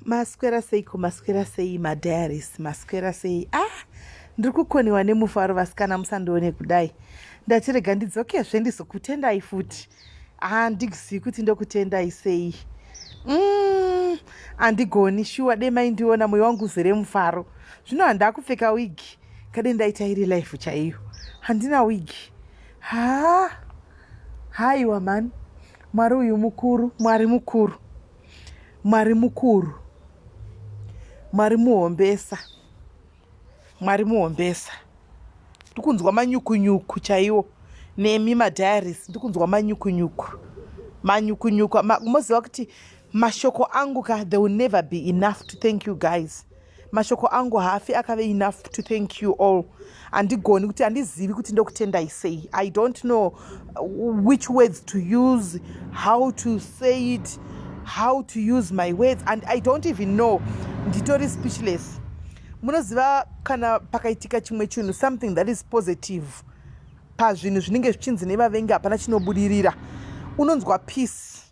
Maswera seiko, maswera sei madiaries, maswera sei? Ah, ndiri kukoniwa nemufaro vasikana, musandione kudai. Ndati rega ndidzokezve ndizokutendai futi. Handizivi kuti ndokutendai sei. Handigoni shuwa, dai maindiona mwoyo wangu uzere mufaro. Zvino handakupfeka wigi, kade ndaita iri life chaiyo. Handina wigi. Ha, haiwa mani. Mwari uyu mukuru, Mwari mukuru. Mwari mukuru, Mwari muhombesa, Mwari muhombesa. Ndikunzwa manyukunyuku chaiwo nemi madiaries, ndikunzwa manyukunyuku, manyukunyuku. Moziva kuti mashoko angu ka, they will never be enough to thank you guys. Mashoko angu haafi akave enough to thank you all. Handigoni kuti, handizivi kuti ndokutendai sei. I don't know which words to use, how to say it, how to use my words, and I don't even know. Nditori speechless. Munoziva kana pakaitika chimwe chinhu, something that is positive pazvinhu zvinenge zvichinzi nevavengi hapana chinobudirira, unonzwa peace.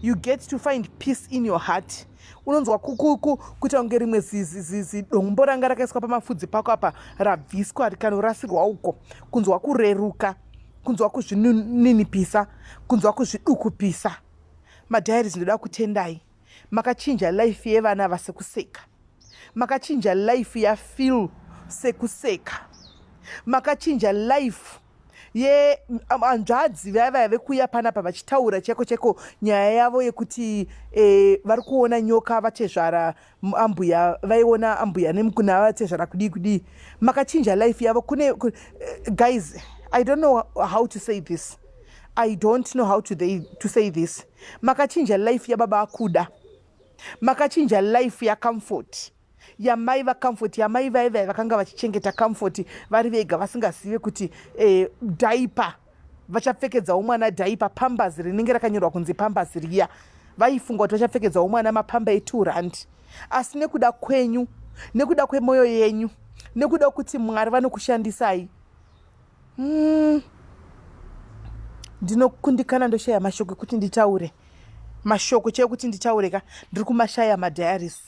You get to find peace in your heart. Unonzwa kuita kunge rimwe zidombo ranga rakaiswa pamafudzi pako apa rabviswa rikanorasirwa uko. Kunzwa kureruka, kunzwa kuzvininipisa, kunzwa kuzvidukupisa. Madiaries, ndoda kutendai. Makachinja life yevana vaSekuseka, makachinja life yaPhil Sekuseka, makachinja life yehanzvadzi vaya vaya vekuuya panapa vachitaura chaiko chaiko nyaya yavo yekuti vari kuona nyoka, vatezvara ambuya vaiona ambuya nemukuna vatezvara kudii kudii. Makachinja life yavo. Kune guys, I don't know how to say this, I don't know how to say this. Makachinja life yababa Akuda, makachinja life yaComfort, yamai vaComfort, yamai vaivai vakanga vachichengeta Comfort vari vega, vasingazive kuti diaper vachapfekedzawo mwana diaper, Pampers rinenge rakanyorwa kunzi Pampers riya. Vaifunga kuti vachapfekedzawo mwana mapamba e2 rand, asi nekuda kwenyu, nekuda kwemwoyo yenyu, nekuda kuti Mwari vanokushandisai, Ndinokundikana, ndoshaya mashoko ekuti nditaure. Mashoko chaiyo kuti nditaure ka, ndiri kumashaya madiaries,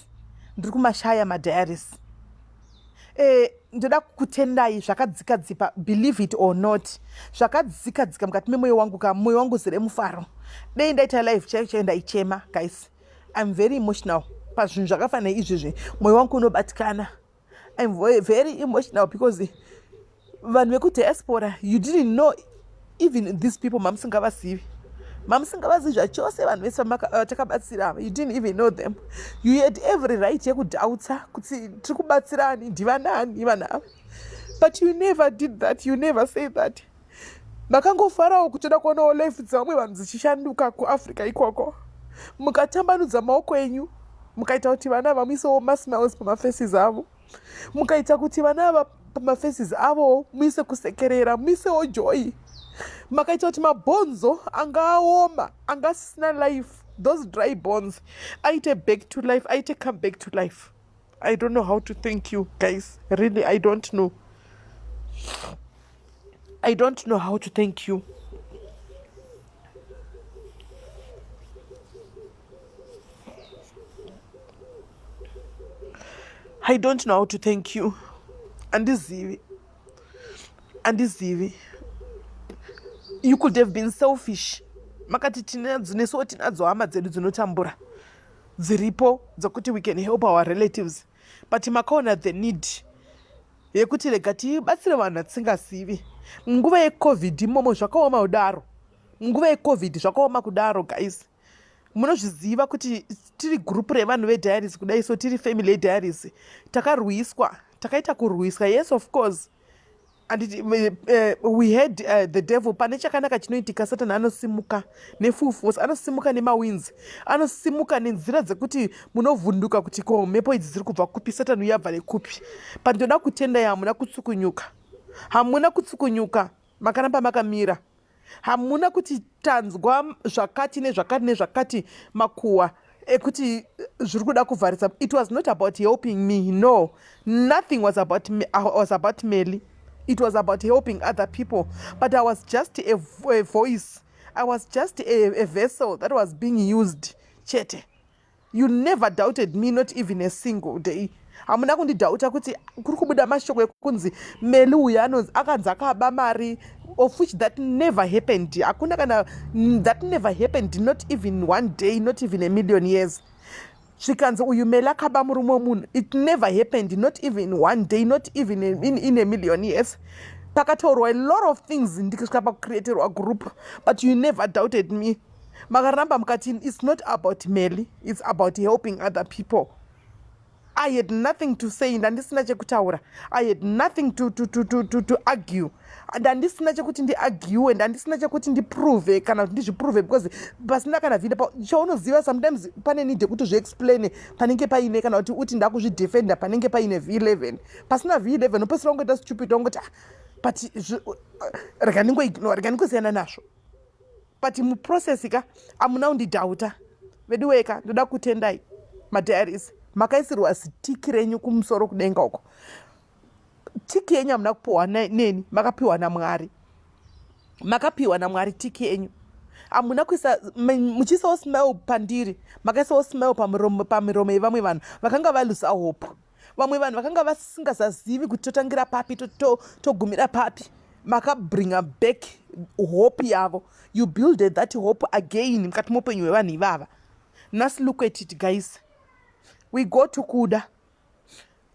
ndiri kumashaya madiaries. Ndoda kukutendai zvakadzika dzipa, believe it or not, zvakadzika dzika mukati memwoyo wangu ka. Mwoyo wangu zere mufaro. Dei ndaita live chaiyo chaiyo, ndaichema. Guys, I'm very emotional pazvinhu zvakafanira izvezvi. Mwoyo wangu unobatikana. I'm very emotional because vanhu vekudiaspora, you didn't know even these people. Mamusingavazivi, mamusingavazivi zvachose. Vanhu vese vatakabatsira, you didn't even know them. You had every right yekudoubta kuti tiri kubatsirani, ndivanani vanhu ava, but you never did that. You never say that. Makangofarawo kutoda kuonawo life dzevamwe vanhu dzichishanduka kuAfrica ikoko. Mukatambanudza maoko enyu, mukaita kuti vana vamuisewo masmiles pamafaces avo, mukaita kuti vana ava pamafaces avo muise kusekerera, muisewo joy. Makaita kuti mabhonzo anga aoma, anga asisina life, those dry bones aite back to life, aite come back to life. I don't know how to thank you guys. Really, I don't know, I don't know how to thank you. I don't know how to thank you. Andizivi, andizivi. You could have been selfish. Makati tinadzo, nesuwo tinadzo hama dzedu dzinotambura dziripo, dzekuti we can help our relatives, but makaona the need yekuti rega tibatsire vanhu vatisingazivi munguva yeCovid imomo. Zvakaoma kudaro, munguva yeCovid zvakaoma kudaro. Guys, munozviziva kuti tiri group revanhu vediaries kudai, so tiri family yediaries, takarwiswa, takaita kurwiswa. Yes, of course, anditi we had the devil. Pane chakanaka chinoitika, Satani anosimuka nefull force, anosimuka nemawinds, anosimuka nenzira dzekuti munovhunduka kuti ko mhepo idzi dziri kubva kupi, Satani uyu abva nekupi? But ndoda kutendai, hamuna kutsukunyuka, hamuna kutsukunyuka. Makaramba makamira. Hamuna kuti tanzwa zvakati nezvakati nezvakati, makuhwa ekuti zviri kuda kuvharisa. It was not about helping me. No, nothing was about me, was about Melly. It was about helping other people, but I was just a voice. I was just a vessel that was being used chete. You never doubted me, not even a single day. Hamuna kundidhauta kuti kuri kubuda mashoko ekunzi Meli uyu anonzi akanzi akaba mari, of which that never happened. Hakuna kana, that never happened, not even one day, not even a million years. Zvikanzi uyu Meli akaba murume wemunhu, it never happened, not even one day, not even in a million years. Pakataurwa a lot of things, ndikasvika pakucreaterwa group, but you never doubted me. Makaramba mukati it's not about Meli, it's about helping other people. I had nothing to say. Ndandisina chekutaura. I had nothing to argue. Ndandisina chekuti ndiargue, ndandisina chekuti ndiprove kana kuti ndizviprove, because pasina kana video. Chaunoziva, sometimes pane need yekuti zviexplaine panenge paine, kana kuti uti ndakuzvidefenda panenge paine V11. Pasina V11, upesira ungoita stupid, wangoti, "Ah, but rega ndingoignore, rega ndingosiyana nazvo." But muprocess ka, hamuna kundidhauta. Veduweka, ndoda kutendai, madiaries. Makaisirwa zitick renyu kumusoro kudenga uko. Tick yenyu hamuna kupiwa neni, makapiwa naMwari. Makapiwa naMwari tick yenyu. Hamuna kuisa, muchiisawo smile pandiri, makaisawo smile pamiromo yevamwe vanhu vakanga valusa hope, vamwe vanhu vakanga vasingazazivi kuti totangira papi, togumira papi. Makabringa back hope yavo. You builded that hope again mukati meupenyu hwevanhu ivava. Nhasi look at it, guys. We go to Kuda.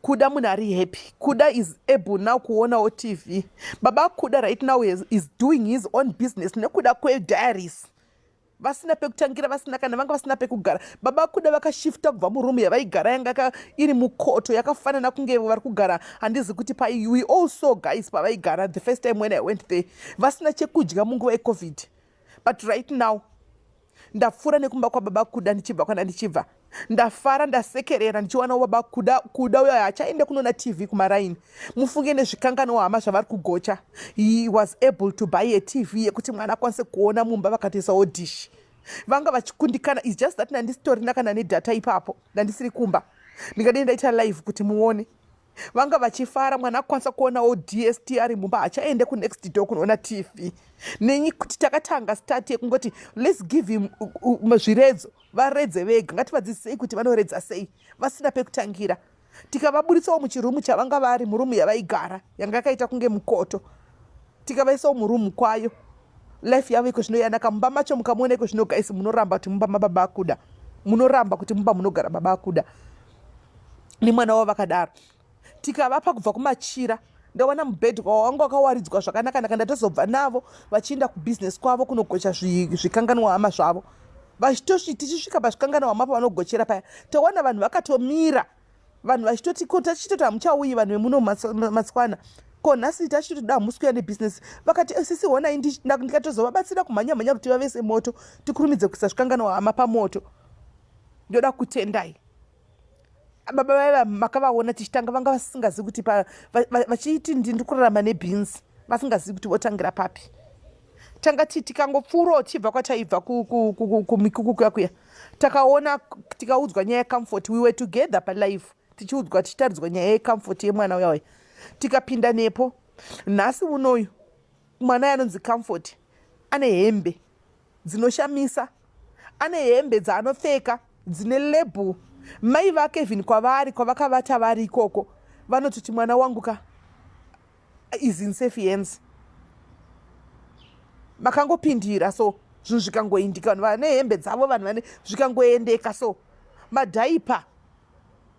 Kuda munhu ari happy. Kuda is able now kuonawo TV. Baba Kuda right now is doing his own business nekuda kwediaries. Vasina pekutangira, vasina kana, vanga vasina pekugara. Baba Kuda vakashifta kubva murumu yavaigara, yanga iri mukoto, yakafanana kunge vari kugara handizi kuti pai. We all saw, guys, pavaigara the first time when I went there, vasina chekudya munguva yeCOVID. But right now, ndapfuura nekumba kwababa Kuda ndichibva kwana ndichibva, ndafara, ndasekerera ndichiwanawo baba Kuda. Kuda uyo hachaende kunoona TV kumaraini. Mufunge nezvikanganwa hama zvavari kugocha. He was able to buy a TV yekuti mwana akwanise kuona mumba, vakatoisawo dish. Vanga vachikundikana. Is just that nandisitorina kana nedata ipapo, ndandisiri kumba. Ndingadii ndaita live kuti muone. Vanga vachifara, mwana akwanisa kuonawo DST ari mumba, hachaende kunext door kunoona TV. Nenyi kuti takatanga start yekungoti let's give him zviredzo, varedze vega. Ngativadzidzisei kuti vanoredza sei vasina pekutangira. Tikavaburitsawo muchirumu chavanga vari, murumu yavaigara yanga yakaita kunge mukoto, tikavaisawo murumu kwayo. Life yavo iko zvino yanaka. Mumba macho mukamuona iko zvino, guys, munoramba kuti mumba mababa Akuda, munoramba kuti mumba munogara baba Akuda nemwana wavo. Vakadaro, tikavapa kubva kumachira. Ndawana mubhedhi wanga wakawaridzwa zvakanaka naka. Ndatozobva navo vachienda kubhizinesi kwavo kunogocha zvikanganwa hama zvavo. Tichisvika pazvikanganwa hama pavanogochera paya, tawana vanhu vakatomira, vanhu vachitoti, "Ko tachitoti hamuchauyi vanhu vemuno matswana, ko nhasi tachitoda hamusi kuya nebhizinesi?" Vakati, "Eh, sisi, honai." Ndikatozovabatsira kumhanya mhanya kuti vavese moto, tikurumidze kuisa zvikanganwa hama pamoto. Ndoda kutendai, baba vaiva. Makavaona tichitanga, vanga vasingazivi kuti vachiti ndiri kurarama nebhinzi, vasingazivi kuti votangira papi. Tanga tikangopfuurawo tichibva kwataibva kumikuku kuya kuya, takaona, tikaudzwa nyaya yeComfort. We were together palive, tichiudzwa, tichitaridzwa nyaya yeComfort, yemwana uya uya. Tikapinda nepo. Nhasi unoyu mwana anonzi Comfort ane hembe dzinoshamisa, ane hembe dzaanopfeka dzine label. Mai vake, even kwavari kwavakavata vari ikoko, vanototi mwana wangu ka is in safe hands. Makangopindira so, zvinhu zvikangoindika, vanhu vane hembe dzavo, vanhu vane zvikangoendeka. So madiaper,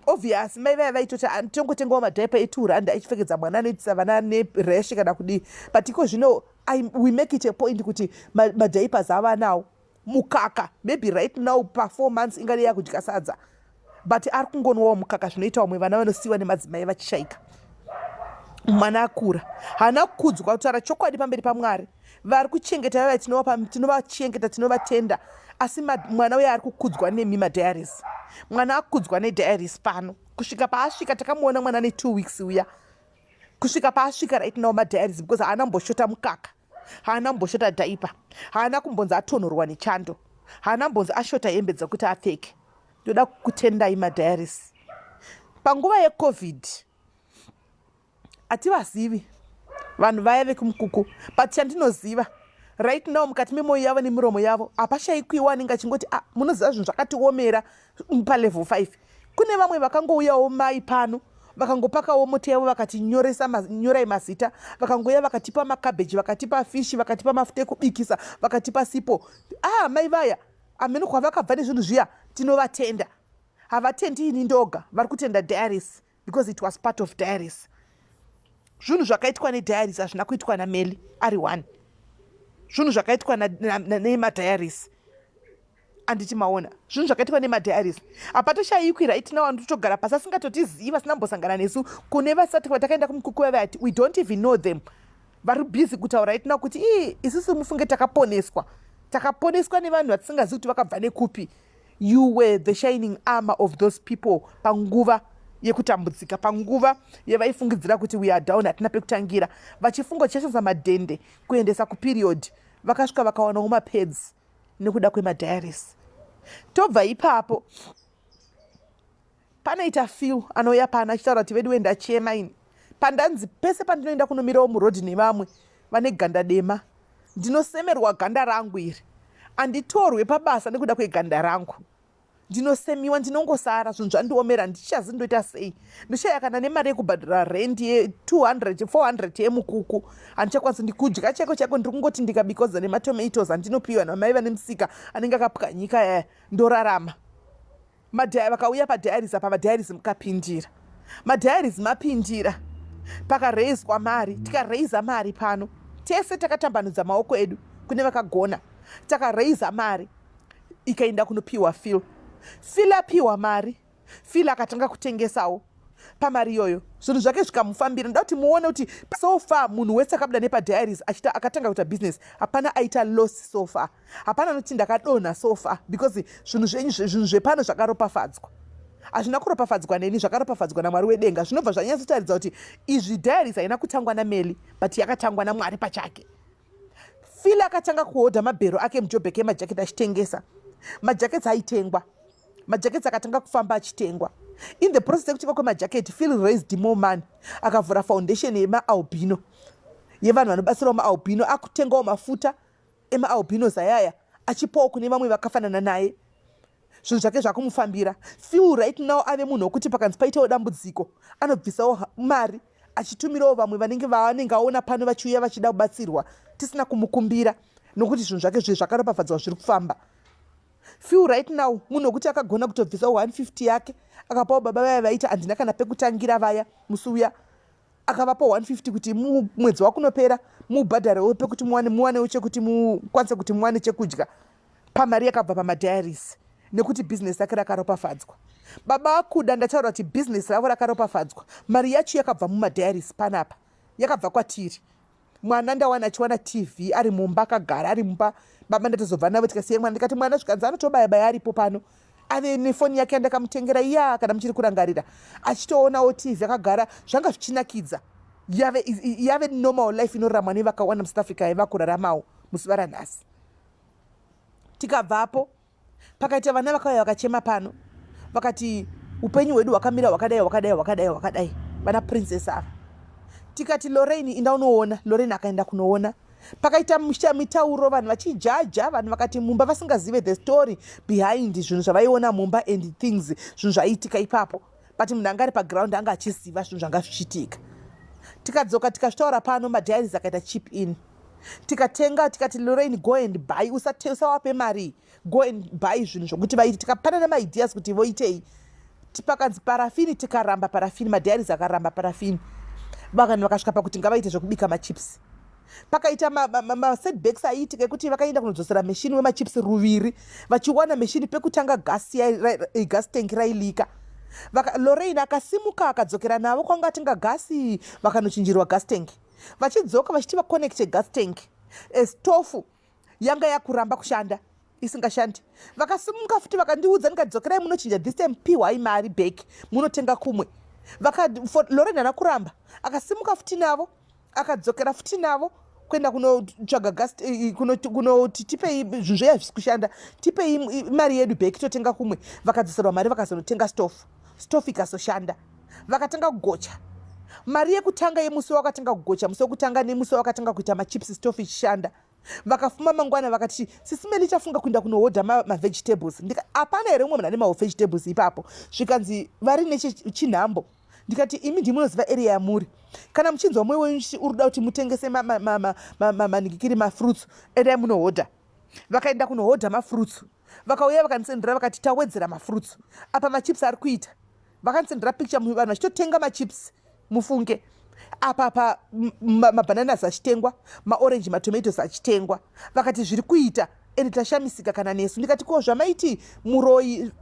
obvious, mai vaya vaitoti tongotengawo madiaper e2 rand, achipfekedza mwana, anoitisa vana nerash kana kudii. But iko zvino we make it a point kuti madiapers ava nawo, mukaka. Maybe right now pa4 months ingade yakudya sadza, but ari kungonwawo mukaka zvinoita vamwe vana vanosiyiwa nemadzimai vachishaika. Mwana akura, haana kukudzwa. Kutaura chokwadi pamberi paMwari, vari kuchengeta vava tinovachengeta, tinovatenda, asi mwana uyo ari kukudzwa nemi, madiaries. Mwana akudzwa nediaries pano kusvika paasvika. Takamuona mwana ne2 weeks uya kusvika paasvika right now, madiaries, because haana mboshota mukaka, haana mboshota diaper, haana kumbonzi atonhorwa nechando, haana mbonzi ashota hembe dzekuti apfeke. Ndoda kutendai, madiaries. Panguva yeCOVID, hativazivi vanhu vaya vekumukuku, but chandinoziva, Right now, mukati memwoyo yavo nemiromo yavo hapashayikwiwo anenge achingoti, "Ah, munoziva zvinhu zvakatiomera palevel 5." Kune vamwe vakangouyawo mai pano, vakangopakawo mota yavo, vakati nyoresa, nyorai mazita. Vakangouya vakatipa makabheji, vakatipa fishi, vakatipa mafuta ekubikisa, vakatipa sipo. Ah, mai vaya, hameno kwavakabva nezvinhu zviya. Tinovatenda. Havatendi ini ndoga, vari kutenda Diaries because it was part of Diaries. Zvinhu zvakaitwa neDiaries hazvina kuitwa naMeli ari one. Zvinhu zvakaitwa nemaDiaries, handiti maona? Zvinhu zvakaitwa nemaDiaries hapatoshayikwi. Right now andotogara pasi asingatotizivi, vasinambosangana nesu, kune vasati takaenda kumukuku vavati we don't even know them, vari busy kutaura right now kuti, "Ii, isusu mufunge takaponeswa, takaponeswa nevanhu vatisingazivi kuti vakabva nekupi." You were the shining armor of those people panguva yekutambudzika, panguva yavaifungidzira kuti we are down, hatina pekutangira, vachifunga tichashandisa madhende kuendesa kuperiod. Vakasvika vakawanawo mapads nekuda kwemadiaries. Tobva ipapo, panoita Phil anouya pano achitaura kuti, "Vedu wendachema ini, pandanzi pese pandinoenda kunomirawo murodhi nevamwe vane ganda dema, ndinosemerwa ganda rangu iri. Handitorwe pabasa nekuda kweganda rangu, ndinosemiwa, ndinongosara. Zvinhu zvandiomera, ndichazi ndoita sei? Ndoshaya kana nemari yekubhadhara rendi ye200 400 yemukuku. Handichakwanisi ndikudya chaiko chaiko. Ndiri kungoti ndikabikoza nematomatoes andinopiwa namai vane musika anenge akapwanyika yaya, ndorarama." Vakauya padiaries apa, madiaries mukapindira, madiaries mapindira, pakareizwa mari. Tikareiza mari pano tese, takatambanudza maoko edu kune vakagona, takareiza mari, ikaenda kunopiwa Phil. Phil apiwa mari, Phil akatanga kutengesawo pamari iyoyo, zvinhu zvake zvikamufambira. Ndoda kuti muone kuti so far munhu wese akabuda nepadiaries achita akatanga kuita business, hapana aita loss so far, hapana anoti ndakadonha so far, because zvinhu zvenyu, zvinhu zvepano zvakaropafadzwa. Hazvina kuropafadzwa neni, zvakaropafadzwa naMwari wedenga. Zvinobva zvanyatsotaridza kuti izvi diaries haina kutangwa naMeli, but yakatangwa naMwari pachake. Phil akatanga kuhodha mabhero ake muJobek emajaketi, achitengesa majaketi, aitengwa majaketi, akatanga kufamba achitengwa. In the process yekutengwa kwemajaketi, Phil raised more money, akavhura foundation yemaalbino, yevanhu vanobatsirawo maalbino, akutengawo mafuta emaalbinos ayaya, achipawo kune vamwe vakafanana naye. Zvinhu zvake zvakumufambira. Phil right now ave munhu wekuti pakanzi paitawo dambudziko, anobvisawo mari, achitumirawo vamwe vanenge vaanenge aona pano vachiuya vachida kubatsirwa, tisina kumukumbira, nokuti zvinhu zvake zve zvakaropafadzwa, zviri kufamba. Phil right now munhu wekuti akagona kutobvisawo 150 yake, akapawo baba vaya vaita "handina kana pekutangira" vaya musi uya, akavapa 150 kuti mwedzi wakunopera mubhadharewo pekuti muwanewo chekuti mukwanise kuti muwane chekudya pamari yakabva pamadiaries, nekuti bhizinesi rake rakaropafadzwa. Baba akuda ndataura kuti bhizinesi ravo rakaropafadzwa, mari yacho yakabva mumadiaries panapa, yakabva kwatiri. Mwana ndawana achiwana TV ari mumba, akagara ari mumba. Baba ndatozobva navo, tikasiya mwana. Ndikati mwana, zvikanzi anotobaya baya aripo pano, ave nefoni yake yandakamutengera iya, kana muchiri kurangarira, achitoonawo TV akagara. Zvanga zvichinakidza. Yave normal life inoraramwa nevakawanda muSouth Africa, yaiva kuraramawo muzuva ranhasi. Tikabvapo, pakaita vana vakauya vakachema pano, vakati upenyu hwedu hwakamira hwakadai, hwakadai, hwakadai, hwakadai, vana Princess ava. Tikati, "Lorraine, inda unoona." Lorraine akaenda kunoona. Pakaita mitauro, vanhu vachijaja, vanhu vakati mumba vasingazive the story behind zvinhu zvavaiona mumba and things, zvinhu zvaiitika ipapo, but munhu anga ari paground anga achiziva zvinhu zvanga zvichiitika. Tikadzoka, tikazvitaura pano. Madiaries akaita chip in, tikatenga. Tikati, "Lorraine, go and buy, usawape mari, go and buy zvinhu zvokuti vaite." Tikapanana maideas kuti voitei. Pakanzi parafini, tikaramba parafini. Madiaries akaramba parafini. Vanhu vakasvika pakuti ngavaite zvekubika machips. Pakaita masetbacks aiitika ekuti vakaenda kunodzosera meshini wemachips ruviri. Vachiwana meshini pekutanga, gas tank railika. Lorraine akasimuka, akadzokera navo kwanga atenga gasi, vakanochinjirwa gas tank. Vachidzoka vachiti vaconnecte gas tank, stofu yanga yakuramba kushanda, isingashandi. Vakasimuka futi, vakandiudza, ndikadzokerai munochinja. This time piwai mari back, munotenga kumwe. Lorraine hana kuramba, akasimuka futi navo, akadzokera futi navo kuenda kunotsvaga gas, kunoti tipei zvinhu zveya zvisi kushanda, tipei mari yedu back, totenga kumwe. Vakadzoserwa mari, vakazonotenga stofu. Stofu ikazoshanda, vakatanga kugocha. Mari yekutanga yemusi wakatanga kugocha, musi wekutanga nemusi wakatanga kuita machips, stofu ichishanda. Vakafuma mangwana vakati, "Sisi Meli, chafunga kuenda kunohodha mavegetables." Hapana here umwe munhu ane mavegetables ipapo? Zvikanzi vari nechinhambo. Ndikati, "Imi ndimunoziva area yamuri. Kana muchinzwa mwoyo wenyu uri kuda kuti mutengese manhikikiri, mafruits, endai munohodha." Vakaenda kunohodha mafruits, vakauya vakandisendera, vakati, "Tawedzera mafruits apa, machips ari kuita." Vakandisendera picture, vanhu vachitotenga machips. Mufunge, apa pa mabananas achitengwa, maorange, matomatoes achitengwa. Vakati, "Zviri kuita, ende tashamisika kana nesu." Ndikati, "Ko zvamaiti muroi,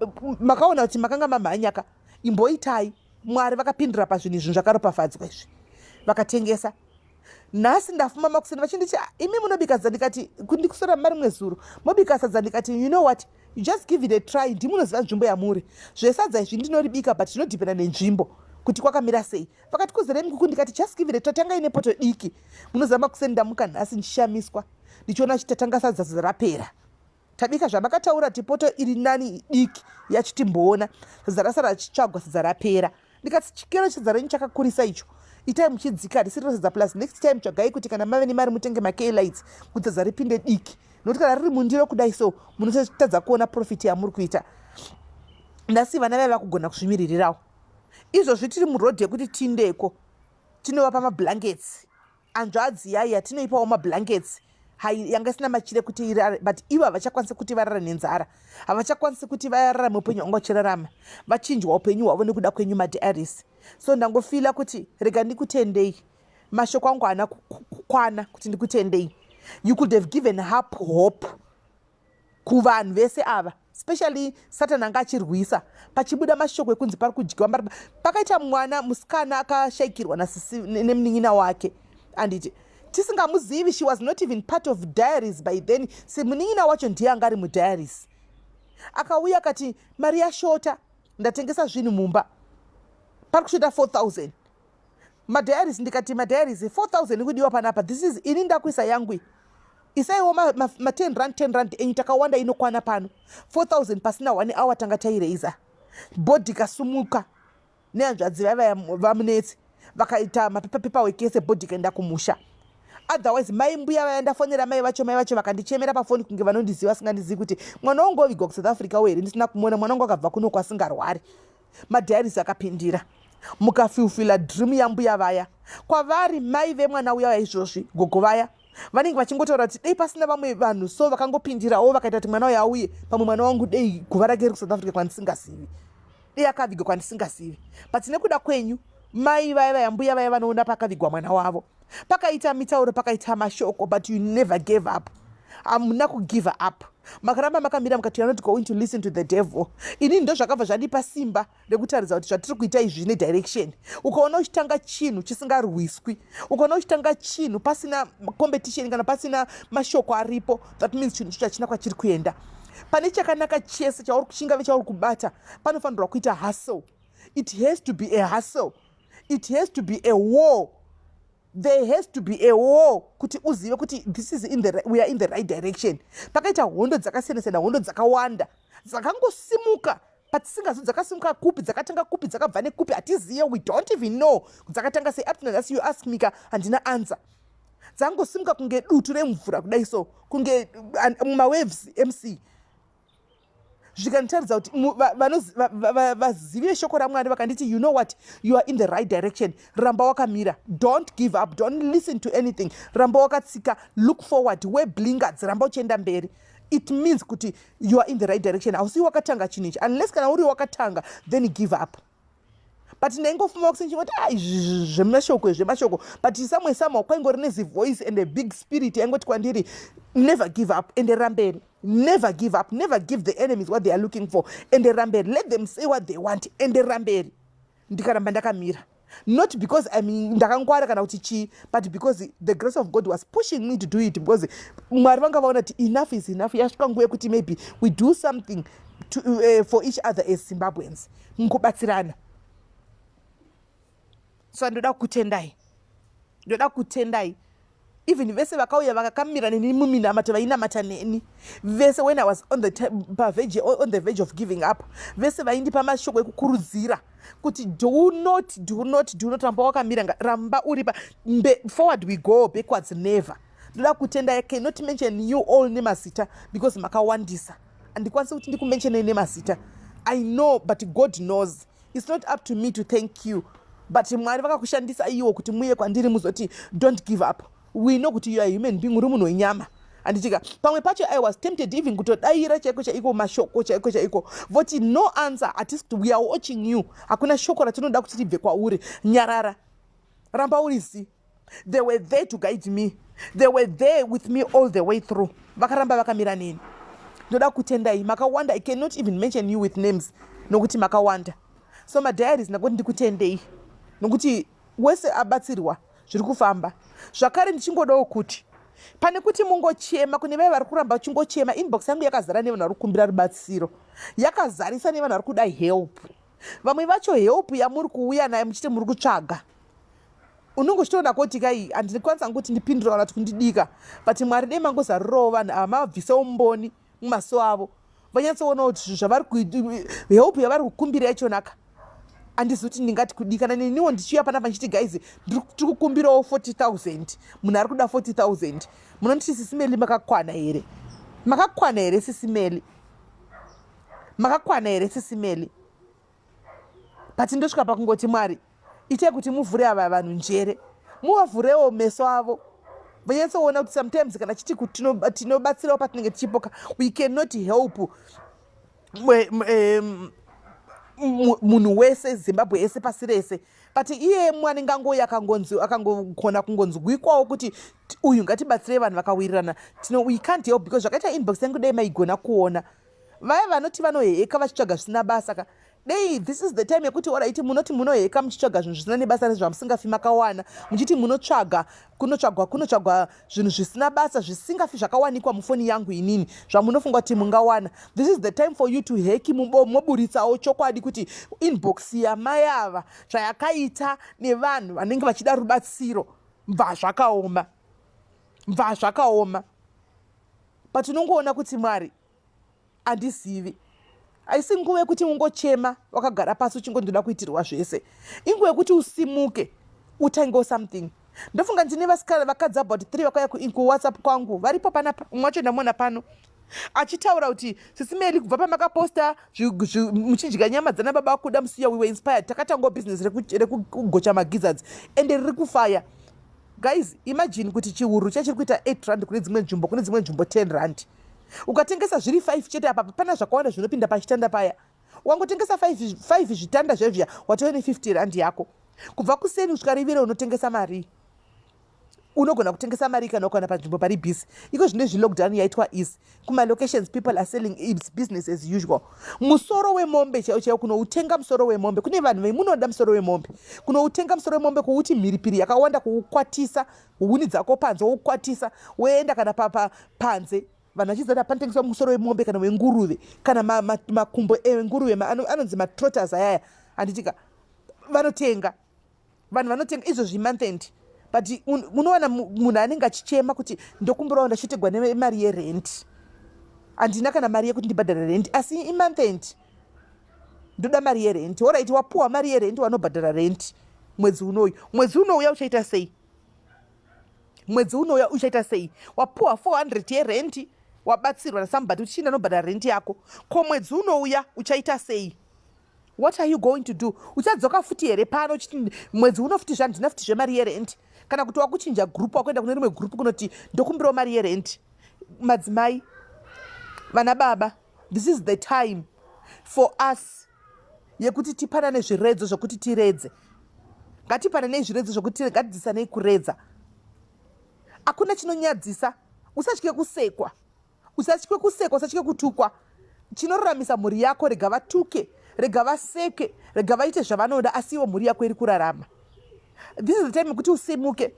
makaona kuti makanga mamhanyaka, imboitai." Mwari vakapindura pazvinhu izvi, zvakaropafadzwa izvi. Vakatengesa. Nhasi ndafuma makuseni vachinditi, "Imi munobika sadza." Ndikati, "Ndikusora mari zuro mobika sadza." Ndikati, "You know what, you just give it a try. Ndimunoziva nzvimbo yamuri. Zvesadza izvi ndinoribika, but zvinodhipenda nenzvimbo kuti kwakamira sei." Vakati, "Kuzere mikuku." Ndikati, "Just give it a try, tangai nepoto diki." Munoziva, makuseni ndamuka nhasi ndichishamiswa ndichiona chiti tatanga sadza, sadza rapera. Tabika zvamakataura, ti poto iri nani diki yachitimboona sadza rasara achitsvagwa, sadza rapera. Ndikati, "Chikero chedza renyu chakakurisa icho, itai muchidzika risiriro sadza. Plus next time tsvagai kuti kana mave nemari mutenge maklights kuti sadza ripinde diki, nokuti kana riri mundiro kudai so munotadza kuona profit yamuri kuita." Ndasi vana vaiva kugona kuzvimiririrawo. Izvozvi tiri murodhi yekuti tindeko tinovapa mablankets. Hanzvadzi yai yatinoipawo mablankets hai yanga isina machire kuti irare, but ivo havachakwanisi kuti varare nenzara, havachakwanisi kuti vararame upenyu hwanga vachirarama. Vachinjwa upenyu hwavo nekuda kwenyu, madiaries. So ndangofeela kuti rega ndikutendei. Mashoko angu haana kukwana kuti ndikutendei. You could have given up hope kuvanhu vese ava, especially Satan anga achirwisa pachibuda mashoko ekunzi pari kudyiwa. Pakaita mwana musikana akashayikirwa nasisi nemunin'ina wake, anditi tisingamuzivi. She was not even part of Diaries by then. Semunin'ina wacho ndiye anga ari muDiaries. Akauya akati, "Mari yashota, ndatengesa zvinhu mumba, pari kushota 4000." Madiaries, ndikati, "Madiaries, 4000 ikudiwa panapa. This is ini ndakuisa yangu, isaiwo ma10 rand, 10 rand enyu, takawanda, inokwana pano 4000." Pasina one hour tanga taireisa. Bhodhi ikasumuka nehanzvadzi vaiva vamunetsi, vakaita mapepapepa ese, bhodhi ikaenda kumusha. Otherwise mai mbuya vaya, ndafonera mai vacho, mai vacho vakandichemera pafoni kunge vanondiziva, asingandizivi, kuti mwana wangu ovigwa kuSouth Africa wo here, ndisina kumuona. Mwana wangu akabva kunoko asingarwari. Madiaries akapindira, mukafulfilla dream yambuya vaya. Kwavari mai vemwana uya izvozvi, gogo vaya, vanenge vachingotaura kuti dei pasina vamwe vanhu so vakangopindirawo vakaita kuti mwana uyo auye, pamwe mwana wangu dei guva rake riri kuSouth Africa kwandisingazivi, dei akavigwa kwandisingazivi. But nekuda kwenyu mai vaya vaya, mbuya vaya vanoona pakavigwa mwana wavo. Pakaita mitauro, pakaita mashoko, but you never gave up. Hamuna kugive up, makaramba makamira, mukati, "You are not going to listen to the devil." Inini ndo zvakabva zvandipa simba rekutaridza kuti zvatiri kuita izvi zvine direction. Ukaona uchitanga chinhu chisingarwiswi, ukaona uchitanga chinhu pasina competition kana pasina mashoko aripo, that means chinhu icho hachina kwachiri kuenda. Pane chakanaka chese chingave chauri kubata, panofanirwa kuita hustle. It has to be a hustle, it has to be a war. There has to be a war kuti uzive kuti this is in the, we are in the right direction. Pakaita hondo dzakasiyana-siyana, hondo dzakawanda dzakangosimuka patisingazi dzakasimuka kupi, dzakatanga kupi, dzakabva nekupi, hatizive. We don't even know dzakatanga sei. Up to nhasi, you ask me ka, handina answer. Dzangosimuka kunge dutu remvura kudai so, kunge mawaves mc. Zvikanditaridza kuti vazivi veshoko raMwari vakanditi, "You know what, you are in the right direction. Ramba wakamira, don't give up, don't listen to anything. Ramba wakatsika, look forward, wear blinkers, ramba uchienda mberi." It means kuti you are in the right direction. Hausi wakatanga chinhu ichi, unless kana uri wakatanga, then give up. But ndaingofuma kusenchingoti, a izvi zvemashoko, zvemashoko. But somewhere, somehow kwaingori nezivoice and a big spirit yaingoti kwandiri, "Never give up, enderera mberi. Never give up, never give the enemies what they are looking for. Enderera mberi. Let them say what they want, enderera mberi." Ndikaramba ndakamira, not because I mean, ndakangwara kana kuti chii, but because the grace of God was pushing me to do it, because Mwari vanga vaona kuti enough is enough. Yasvika nguva yekuti maybe we do something for each other as Zimbabweans, mukubatsirana. So ndoda kukutendai, ndoda kukutendai, even vese vakauya vakakamira neni muminamato, vainamata neni vese when I was on the verge of giving up, vese vaindipa mashoko ekukurudzira kuti, "Do not, do not, do not, ramba wakamira, ramba uri pa forward we go, backwards never." Ndoda kutenda. I cannot mention you all nemazita because makawandisa. Handikwanisi kuti ndikumentionei nemazita. I know, but God knows. It's not up to me to thank you, but Mwari vakakushandisa iwo kuti muye kwandiri muzoti, "Don't give up. We know kuti you are human being, uri munhu wenyama." Handitika pamwe pacho I was tempted even kutodayira chaiko chaiko, mashoko chaiko chaiko, voti, "No answer. Hatisi, we are watching you. Hakuna shoko ratinoda kuti ribve kwauri. Nyarara, ramba uri zi." They were there to guide me. They were there with me all the way through. Vakaramba vakamira neni. Ndoda kutendai, makawanda. I cannot even mention you with names nokuti makawanda. So madiaries, ndakuti ndikutendei nokuti wese abatsirwa, zviri kufamba zvakare. Ndichingodawo kuti pane kuti mungochema, kune vaya vari kuramba vachingochema, inbox yangu yakazara nevanhu vari kukumbira rubatsiro, yakazarisa nevanhu vari kuda help. Vamwe vacho, help yamuri kuuya nayo muchiti muri kutsvaga, unonge uchitoona kuti kai handikwanisa kuti ndipindura kana kuti kundidika. But Mwari dei mangozarurawo vanhu ava, mavabvisewo mboni mumaso avo, vanyatsoonawo kuti zvinhu zvavari, help yavari kukumbira yachonaka. Handizi kuti ndingati kudi. Kana neniwo ndichiuya panapa ndichiti, "Guys, tiri kukumbirawo 40 000," munhu ari kuda 40 000, munonditi, "Sisi Melly, makakwana here? Makakwana here, Sisi Melly? Makakwana here, Sisi Melly?" But ndosvika pakungoti, "Mwari, itai kuti muvhure ava vanhu njere, muvavhurewo meso avo, vanyatsoona kuti sometimes kana chiti tinobatsirawo patinenge tichipoka, we cannot help munhu wese, Zimbabwe yese, pasi rese." But iye mwanenge angouya akangogona kungonzwikwawo kuti uyu ngatibatsirei, vanhu vakawirirana. Tino, we can't help because zvakaita inbox yangu, dai maigona kuona vaya vanoti vanoheka vachitsvaga zvisina basa ka. Dei this is the time yekuti, alright, munoti munoheka muchitsvaga zvinhu zvisina nebasa rezvamusingafi makawana, muchiti munotsvaga, kunotsvagwa, kunotsvagwa zvinhu zvisina basa, zvisingafi zvakawanikwa mufoni yangu inini, zvamunofunga kuti mungawana. This is the time for you to hack, moburitsawo chokwadi kuti inbox yamai ava zvayakaita nevanhu vanenge vachida rubatsiro, bva zvakaoma, bva zvakaoma. But unongoona kuti Mwari, handizivi, haisi nguva yekuti ungochema wakagara pasi uchingondoda kuitirwa zvese. Inguva yekuti usimuke, utangewo something. Ndofunga ndine vasikana, vakadzi about three vakauya kuWhatsApp kwangu, varipo panapa. Umwe wacho ndamuona pano achitaura kuti, "Sisi Melly, kubva pamakaposta muchidya nyama dzana baba kuda musiya, we were inspired. Takatangawo business rekugocha magizzards, ende riri kufaya." Guys, imagine kuti chihuru chachiri kuita R8 kune dzimwe nzvimbo, kune dzimwe nzvimbo R10. Ukatengesa zviri 5 chete apa, pana zvakawanda zvinopinda pachitanda paya. Wangotengesa 5 zvitanda zvezviya, watove ne R50 yako. Kubva kuseni kusvika rivire unotengesa mari, unogona kutengesa mari kana ukawana panzvimbo pari busy. Iko zvino zvilockdown yaitwa easy kumalocations, people are selling. It's business as usual. Musoro wemombe chaiwo chaiwo, kunoutenga musoro wemombe, kune vanhu vemunoda musoro wemombe, kunoutenga musoro wemombe, kuuti mhiripiri yakawanda, kuukwatisa, huni dzako panze, woukwatisa, woenda kana panze, vanhu vachiziva panotengeswa musoro wemombe kana wenguruve kana makumbo enguruve, anonzi matrotters ayaya, handitika? Vanotenga, vanhu vanotenga izvozvi month end. But unowana munhu anenge achichema kuti, "Ndokumbirawo, ndachitegwa nemari yerent, handina kana mari yekuti ndibhadhare rent, asi imonth end, ndoda mari yerent." Alright, wapuhwa mari yerent, wanobhadhara rent mwedzi unoyu. Mwedzi unouya uchaita sei? Mwedzi unouya uchaita sei? Wapuhwa 400 yerent, wabatsirwa nasomebody kuti chiinda nobhadhara rent yako. Ko mwedzi unouya uchaita sei? What are you going to do? Uchadzoka futi here pano uchiti, "Mwedzi uno futi zvandina futi zvemari yerent"? Kana kuti wakuchinja group, wakuenda kune rimwe group kunoti, "Ndokumbirawo mari yerent"? Madzimai, vana baba, this is the time for us yekuti tipanane zviredzo zvokuti tiredze. Ngatipananei zviredzo zvokuti ngatidzisanei kuredza. Hakuna chinonyadzisa. Usatye kusekwa, usatye kusekwa, usatye kutukwa. Chinoraramisa mhuri yako, rega vatuke, rega vaseke, rega vaite zvavanoda, asi iwo mhuri yako iri kurarama. This is the time yekuti usimuke,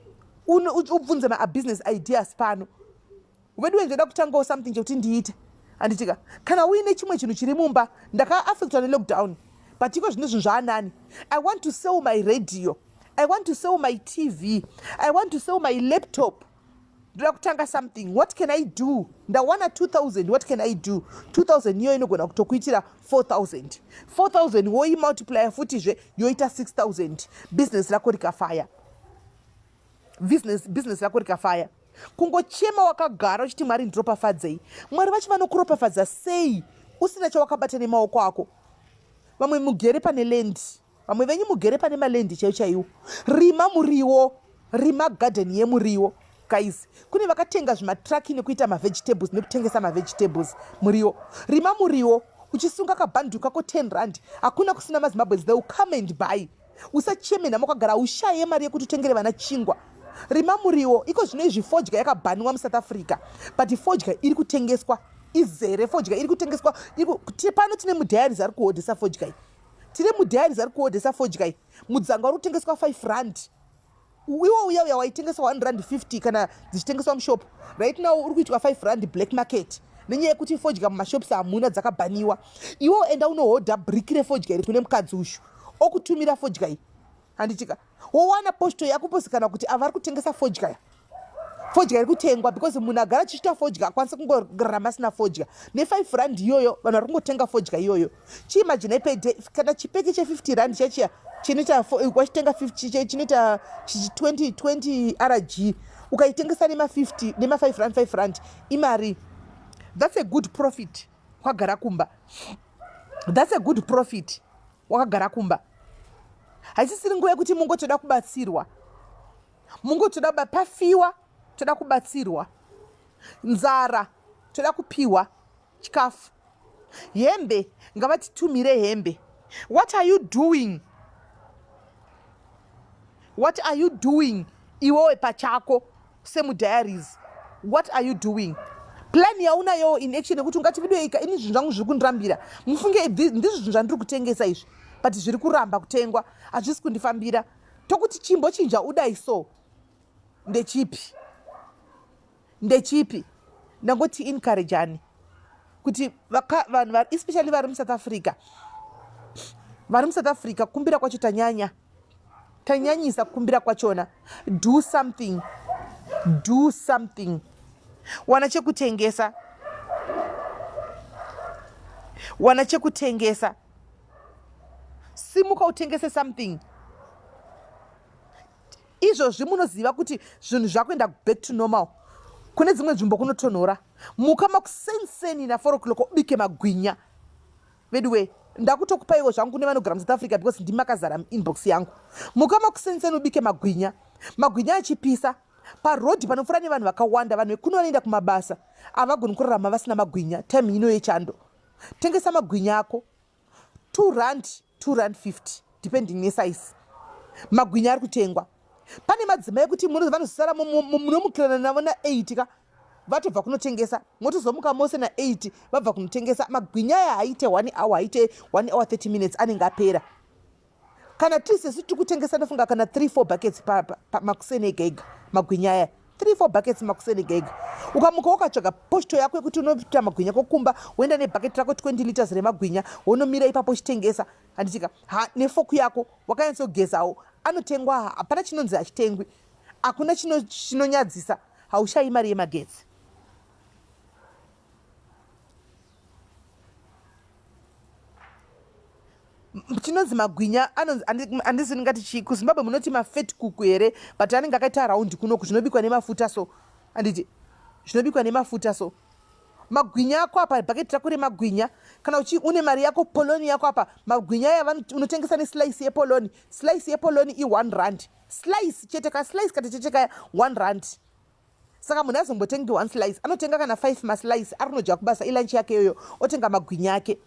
ubvunze mabusiness ideas pano. "Vedu, ndoda kutangawo something chekuti ndiite," handitika? Kana uine chimwe chinhu chiri mumba, "Ndakaaffectwa nelockdown, but iko zvino zvinhu zvaanani. I want to sell my radio, I want to sell my TV, I want to sell my laptop. Ndoda kutanga something. What can I do? Ndawana 2000, what can I do?" 2000 iyo inogona kutokuitira 4000. 4000 woimultiplya futizve, yoita 6000. Business rako rikafaya, business rako rikafaya. Kungochema wakagara uchiti Mwari ndiropafadzei. Mwari vacho vanokuropafadza sei usina chawakabata nemaoko ako? Vamwe mugere pane land. Vamwe venyu mugere pane malendi chaiwo chaiwo. Rima muriwo, rima garden yemuriwo guys. Kune vakatenga zvimatraki nekuita mavegetables nekutengesa mavegetables muriwo. Rima muriwo uchisunga kabhandu kako 10 rand. Hakuna kusina maZimbabweans, they will come and buy. Usacheme nhamo wakagara ushaye mari yekuti utengere vana chingwa. Rima muriwo iko zvino izvi fodya yakabhaniwa muSouth Africa but fodya iri kutengeswa izere fodya iri kutengeswa pano tine mudiaries ari kuhodhesa fodya iyi. Tine mudiaries ari kuodhesa fodya iyi. Mudzanga uri kutengeswa 5 rand. Iwo uya uya waitengeswa 1 rand 50 kana dzichitengeswa mushop. Right now uri kuitwa 5 rand black market. Nenyaya yekuti fodya mumashops hamuna dzakabhaniwa. Iwo enda unohodha brick refodya iri kune mukadzi uyu. Okutumira fodya iyi. Handitika. Wowana posto yako posikana kuti ava vari kutengesa fodya. Fodya iri kutengwa because munhu agara achiita fodya akwanisa kungorarama asina fodya. Ne5 rand iyoyo vanhu vari kungotenga fodya iyoyo. Chiimagine per day kana chipeke che50 rand chachiya chinoita wachitenga 50 chinoita 20 20 rg ukaitengesa nema 50 nema 5 rand 5 rand imari. That's a good profit wakagara kumba. That's a good profit wakagara kumba. Haisisiri nguva yekuti mungotoda kubatsirwa. Mungotoda pafiwa toda kubatsirwa. Nzara toda kupiwa chikafu. Hembe ngavatitumire hembe. What are you doing? What are you doing iwewe pachako semudiaries? What are you doing? Plan yaunayowo in action yekuti ungati video ika ini zvinhu zvangu zviri kundirambira. Mufunge ndizvo zvinhu zvandiri kutengesa izvi but zviri kuramba kutengwa hazvisi kundifambira. Tokuti chimbochinja udai so ndechipi? Ndechipi? Ndangoti encourage kuti vanhu especially vari muSouth Africa, vari muSouth Africa kukumbira kwacho tanyanya, tanyanyisa kukumbira kwachona. Do something, do something. Wana chekutengesa, wana chekutengesa, simuka utengese something. Izvozvi munoziva kuti zvinhu zvakuenda back to normal. Kune dzimwe nzvimbo kunotonhora. Muka makusenseni na 4 o'clock ubike magwinya. Veduwe, ndakutokupaiwo zvangu kune vanogara muSouth Africa because ndimi makazara inbox yangu. Muka makusenseni ubike magwinya. Magwinya achipisa. Paroad panopfuura nevanhu vakawanda, vanhu vekuno vanoenda kumabasa. Havagoni kurarama vasina magwinya time ino yechando. Tengesa magwinya ako. 2 rand, 2 rand 50 depending nesize. Magwinya ari kutengwa. Pane madzimai ekuti vanozosara munomukirana navo na 8 ka vatobva kunotengesa, motozomuka mose na 8 vabva kunotengesa. Magwinya aya haite 1 hour, haite 1 hour 30 minutes anenge apera. Kana tiri sesu tiri kutengesa ndofunga kana 3-4 buckets makuseni ega ega magwinya aya. 3-4 buckets makuseni ega ega. Ukamuka wakatsvaga posto yako yekuti unoita magwinya kokumba, woenda nebucket rako 20 liters remagwinya, wonomira ipapo uchitengesa. Handitika ha nefoku yako wakanyatsogezawo, anotengwa. Hapana chinonzi hachitengwi. Hakuna chinonyadzisa, haushayi mari yemagetsi. Chinonzi magwinya anonzi handisi ndingati chii kuZimbabwe munoti mafat kuku here, but anenge akaita round kunoku, zvinobikwa nemafuta so. Handiti zvinobikwa nemafuta so. Magwinya ako apa, bucket rako remagwinya, kana uchi une mari yako poloni yako apa, magwinya aya unotengesa neslice yepoloni. Slice yepoloni i 1 rand. Slice chete, ka slice kati chete kaya 1 rand. Saka munhu azombotengi 1 slice, anotenga kana 5 maslice ari kunodya kubasa, ilunch yake iyoyo, otenga magwinya ake.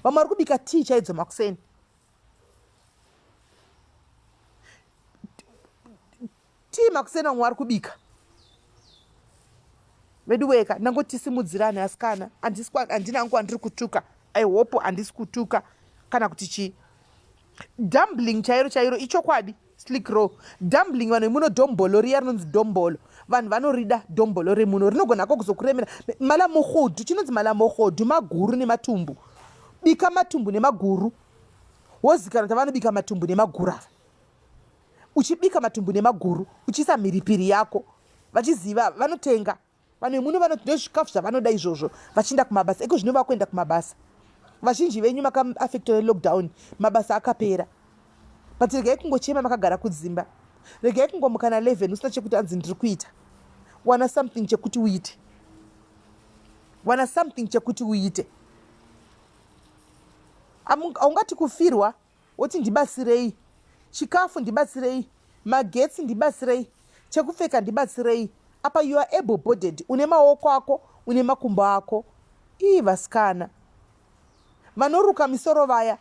Vamwe vari kubika tea chaidzo makuseni. Tea makuseni vamwe vari kubika. Veduweka, ndangotisimudzirani asikana. Handina hangu wandiri kutuka. I hope handisi kutuka kana kuti chii. Dumbling chairo chairo ichokwadi. Slick raw dumbling, vanhu vemuno dombolo riya rinonzi dombolo, vanhu vanorida dombolo remuno, rinogona ko kuzokuremera. Malamogodu, chinonzi malamogodu maguru nematumbu. Bika matumbu nemaguru, wozikana kuti vanobika matumbu nemaguru ava. Uchibika matumbu nemaguru uchiisa mhiripiri yako, vachiziva vanotenga. Vanhu vemuno vanoti ndozvikafu zvavanoda izvozvo vachienda kumabasa. Iko zvino vakuenda kumabasa. Vazhinji venyu makaafectwa nelockdown, mabasa akapera. But regai kungochema makagara kudzimba. Regai kungomuka na 11 usina chekuti anzi ndiri kuita. Wana something chekuti uite, wana something chekuti uite. Haungati kufirwa woti ndibatsirei chikafu, ndibatsirei magetsi, ndibatsirei chekupfeka, ndibatsirei. Apa you are able bodied, une maoko ako, une makumbo ako. Ii, vasikana vanoruka misoro vaya,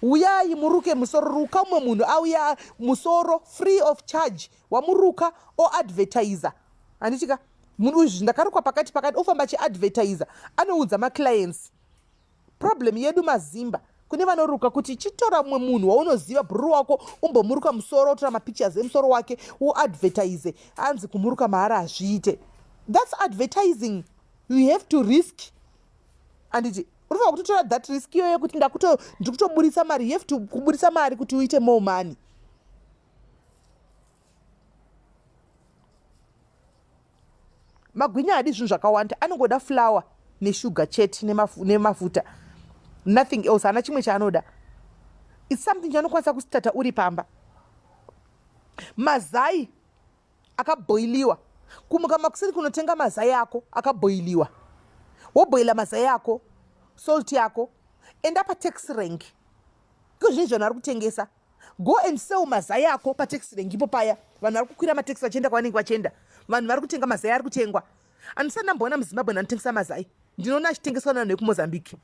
uyai muruke musoro. Ruka umwe munhu auya musoro free of charge, wamuruka oadvertisa, handitika? Munhu uyu ndakarukwa pakati pakati, ofamba achiadvertisa, anoudza maclients. Problem yedu mazimba, kune vanoruka kuti chitora mumwe munhu waunoziva, bhururu wako, umbomuruka musoro, otora mapictures emusoro wake, uadvertise. Anzi kumuruka mahara hazviite. That's advertising. You have to risk, anditi? Unofanira kutotora that risk iyoyo yekuti ndiri kutoburisa mari. You have to kuburisa mari kuti uite more money. Magwinya haadi zvinhu zvakawanda, anongoda flour neshuga chete nemafuta, nothing else. Haana chimwe chaanoda. It's something chaunokwanisa kusitata uri pamba. Mazai akabhoiliwa, kumuka makuseni kunotenga mazai ako akabhoiliwa, wobhoila mazai ako, salt yako. Enda pataxi rank, iko zvinhu zvanhu vari kutengesa. Go and sell mazai ako pataxi rank ipo paya. Vanhu vari kukwira mataxi vachienda kwavanenge vachienda, vanhu vari kutenga mazai, ari kutengwa. Handisati ndamboona muZimbabwe ndanotengesa mazai. Ndinoona achitengeswa nevanhu vekuMozambique,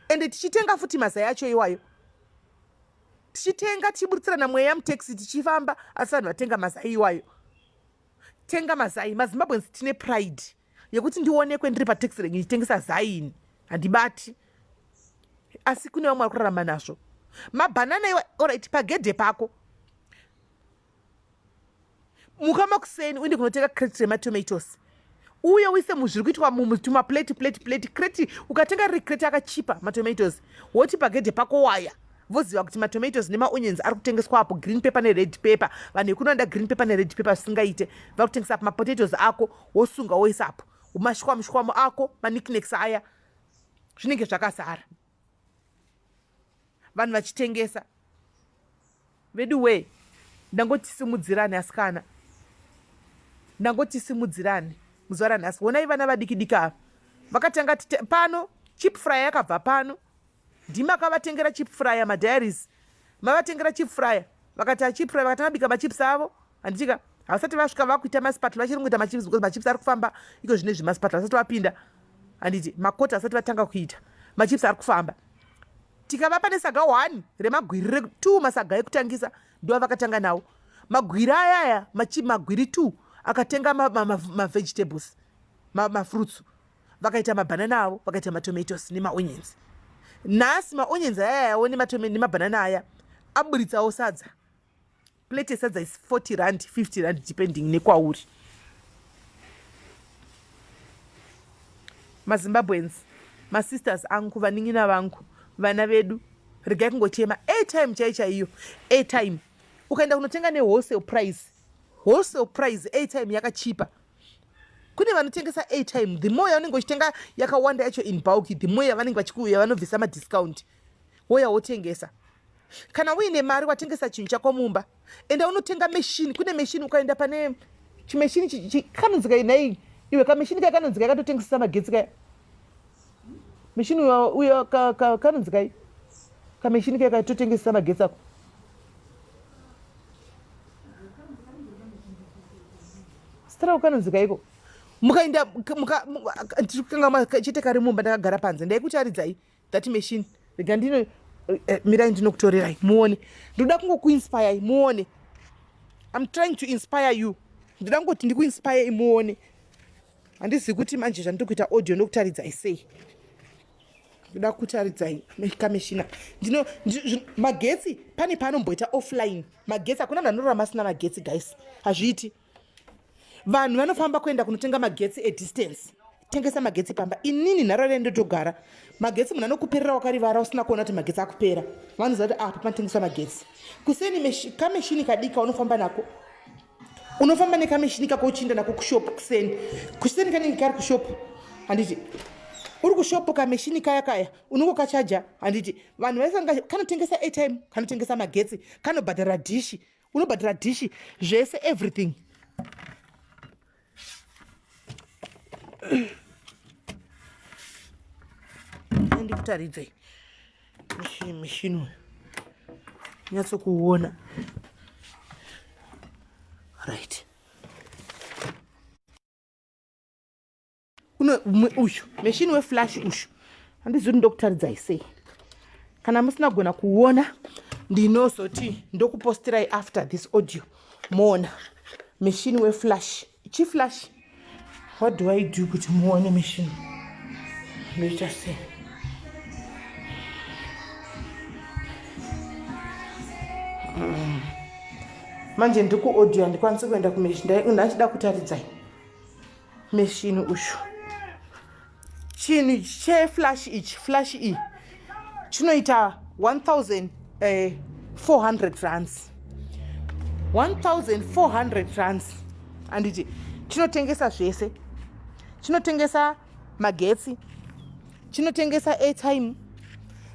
ende tichitenga futi mazai acho iwayo, tichitenga, tichiburitsirana mweya mutaxi tichifamba, asi vanhu vatenga mazai iwayo. Tenga mazai. MaZimbabweans tine pride yekuti ndionekwe ndiri pataxi rank ndichitengesa zaini, handibati. Asi kune vamwe vari kurarama nazvo. Mabhanana iwa, alright, pagedhe pako, muka makuseni uende kunotenga crate rematomatoes, uye uise muzviri kuitwa mutumaplate, plate, plate, crate. Ukatenga riri crate akachipa matomatoes, woti pagedhe pako waya, voziva kuti matomatoes nemaonions ari kutengeswa apo, green pepper nered pepper. Vanhu vekunoda green pepper nered pepper zvisingaite, vari kutengesa apo. Mapotatoes ako wosunga woisa apo, mashwamu ako, maniknacks aya, zvinenge zvakazara, vanhu vachitengesa. Vedu wee, ndangotisimudzirani asikana, ndangotisimudzirani muzuva ranhasi. Honai vana vadiki diki ava vakatanga pano. Chip fryer yakabva pano, ndimi akavatengera chip fryer. Madiaries mavatengera chip fryer, vakati achip fryer, vakatanga bika machips avo, handitika? Havasati vasvika vakuita maspatula, vachiri kungoita machips because machips ari kufamba iko zvino izvi. Maspatula vasati vapinda, handiti? Makota asati vatanga kuita machips, ari kufamba. Tikavapa nesaga 1 remagwiri, 2 masaga ekutangisa, ndo avakatanga nawo magwiri ayaya, magwiri 2 akatenga mavegetables, mafruits, vakaita mabhanana avo, vakaita matomatoes nemaonions. Nhasi maonions ayayawo nemabhanana aya aburitsawo sadza. Plate yesadza is 40 rand, 50 rand, depending nekwauri. MaZimbabweans, masisters angu, vanin'ina vangu, vana vedu, regai kungochema. Airtime chai chaiyo, airtime ukaenda kunotenga newholesale price, wholesale price airtime yakachipa. Kune vanotengesa airtime, the more yaunenge uchitenga yakawanda yacho in bulk, the more yavanenge vachikuuya vanobvisa madiscount. Woya wotengesa. Kana uine mari, watengesa chinhu chako mumba, enda unotenga machine. Kune machine, ukaenda pane chimachine kanonzika nhai iwe, kamachine kaya kanonzika katotengesesa magetsi kaya, machine uyo kanonzikai, kamachine kaya katotengesesa magetsi ako, zita rako kanonzika iko. Mukaenda, ndikanga chete kari mumba, ndakagara panze, ndaikutaridzai that machine. Rega ndino mirai, ndinokutorerai muone. Ndoda kungokuinspirei muone. I'm trying to inspire you. Ndoda kungoti ndikuinspirei muone. Handizivi kuti manje zvandiri kuita audio ndokutaridzai sei. Ndoda kutaridzai kameshina ndino magetsi. Pane paanomboita offline magetsi, hakuna munhu anorarama asina magetsi, guys, hazviiti. Vanhu vanofamba kuenda kunotenga magetsi edistance. Tengesa magetsi pamba. Inini nharaunda ndotogara, magetsi munhu anokuperera wakarivara, usina kuona kuti magetsi akupera. Vanoziva kuti apa panotengesa magetsi. Kuseni kameshini kadika unofamba nako, unofamba nekameshini kako uchiinda nako kushopu kuseni. Kuseni kanenge kari kushopu, handiti? Uri kushopu, kameshini kaya kaya unongokachaja, handiti? Vanhu vaisanga kanotengesa airtime, kanotengesa magetsi, kanobhadhara dhishi, unobhadhara dhishi, zvese, everything. Ndikutaridzei mishini uyu nyatsokuona. Right, uno uyu machine weflash uyu, handizivi ndokutaridzai sei. Kana musina kugona kuona, ndinozoti ndokupostirai after this audio, moona machine weflash. Chiflash, what do I do kuti muone machine? Ndoita sei? Manje ndiri kuaudio, handikwanisi kuenda kumachine. Ndachida kutaridzai machine uyu, chinhu cheflash ichi. Flash iyi chinoita 1400 eh, rands, 1400 rands, handiti? Chinotengesa zvese, chinotengesa magetsi, chinotengesa airtime,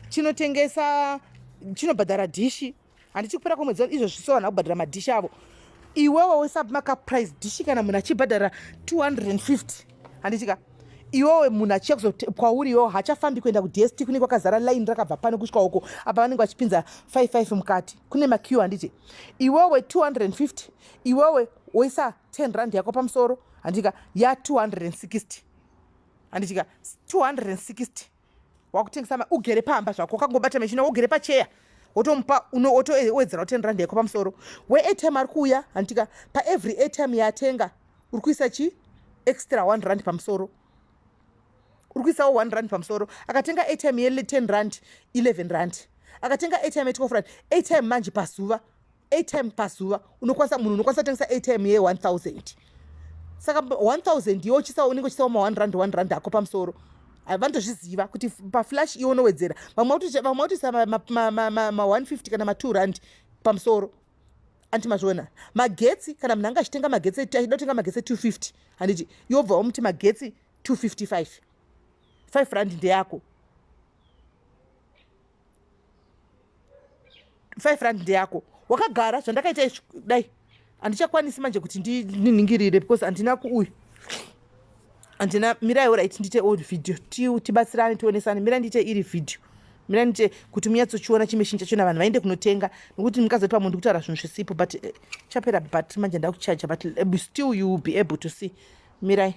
chinotengesa, chinobhadhara dhishi, handiti? Kupera kwemwedzi izvo zviso vanhu vakubhadhara madhishi avo. Iwewe wesabmaka price dhishi, kana munhu achibhadhara 250, handitika? Iwewe munhu achiya kwauri iwewe, haachafambi kuenda kuDST kunenge kwakazara line rakabva pano kusvika uko. Apa vanenge vachipinza 55 mukati, kune maqueue, handiti? Iwewe 250, iwewe woisa 10 rand yako pamusoro, handika? Ya260, handitika? 260 wakutengesa ugere pamba zvako, wakangobata machine, ugere pacheya, wotomupa, wotowedzera 10 rand yako pamusoro. Weairtime ari kuuya, handitika? Paevery airtime yatenga uri kuisa chi extra 1 rand pamusoro, uri kuisawo 1 rand pamusoro. Akatenga airtime ye10 rand, 11 rand. Akatenga airtime ye12 rand, airtime manje pazuva, airtime pazuva unokwanisa, munhu unokwanisa kutengesa airtime ye1000. Saka 1000 iwe uchisawo, unenge uchisawo ma1 rand, 1 rand ako pamusoro. Vanotozviziva kuti paflash iwe unowedzera. Vamwe vatoisa ma150 kana ma2 rand pamusoro, anti mazviona? Magetsi, kana munhu anga achitenga magetsi, achida kutenga magetsi e250, handiti? Iwobva wamuti magetsi 255, 5 rand ndeyako, 5 rand ndeyako. Wakagara zvandakaita izvi, dai handichakwanisi manje kuti ndiningirire because handina kuuyu, handina. Mirai, right, ndiite old video, tibatsirane, tionesane. Mirai ndiite iri video, mirai ndiite kuti munyatsochiona chimachine chachona, vanhu vaende kunotenga, nokuti mukazoti pamwe ndikutaura zvinhu zvisipo. But eh, chapera, but manje ndakuchaja, but eh, still you will be able to see. Mirai.